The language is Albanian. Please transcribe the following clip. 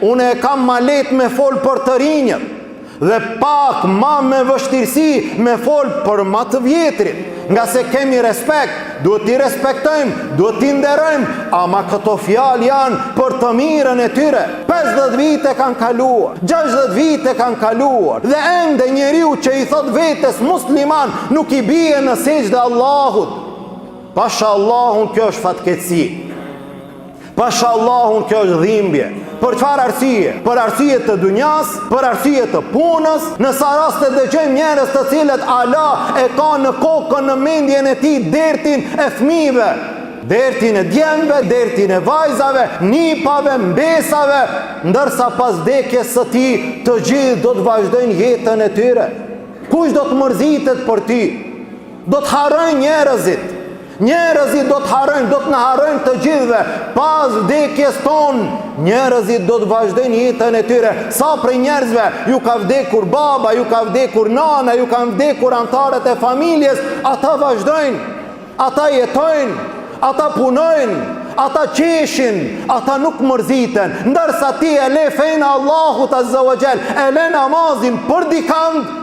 Unë e kam ma lehtë me fol për të rinjët dhe pak ma me vështirësi me fol për ma të vjetrit, ngase kemi respekt, duhet t'i respektojmë, duhet t'i nderojmë, ama këto fjalë janë për të mirën e tyre. 50 vite kanë kaluar, 60 vite kanë kaluar, dhe ende njeriu që i thotë vetes musliman nuk i bie në sexhde Allahut. Pasha Allahun kjo është fatkeqësi. Pasha Allahun kjo është dhimbje. Për çfarë arsye? Për arsye të dunjas, për arsye të punës. Në sa raste dëgjojmë njerëz të cilët ala e ka në kokën në mendjen e tij dertin e fëmijëve, dertin e djemve, dertin e vajzave, nipave, mbesave, ndërsa pas vdekjes së tij të gjithë do të vazhdojnë jetën e tyre. Kush do të mërzitet për ty? Do të harrojnë njerëzit. Njerëzit do të harrojnë, do të na harrojnë të gjithëve. Pas vdekjes tonë, njerëzit do të vazhdojnë jetën e tyre. Sa prej njerëzve ju ka vdekur baba, ju ka vdekur nana, ju kanë vdekur anëtarët e familjes, ata vazhdojnë, ata jetojnë, ata punojnë, ata qeshin, ata nuk mërziten. Ndërsa ti e le fenë e Allahut Azza wa Jall, e le namazin për dikand.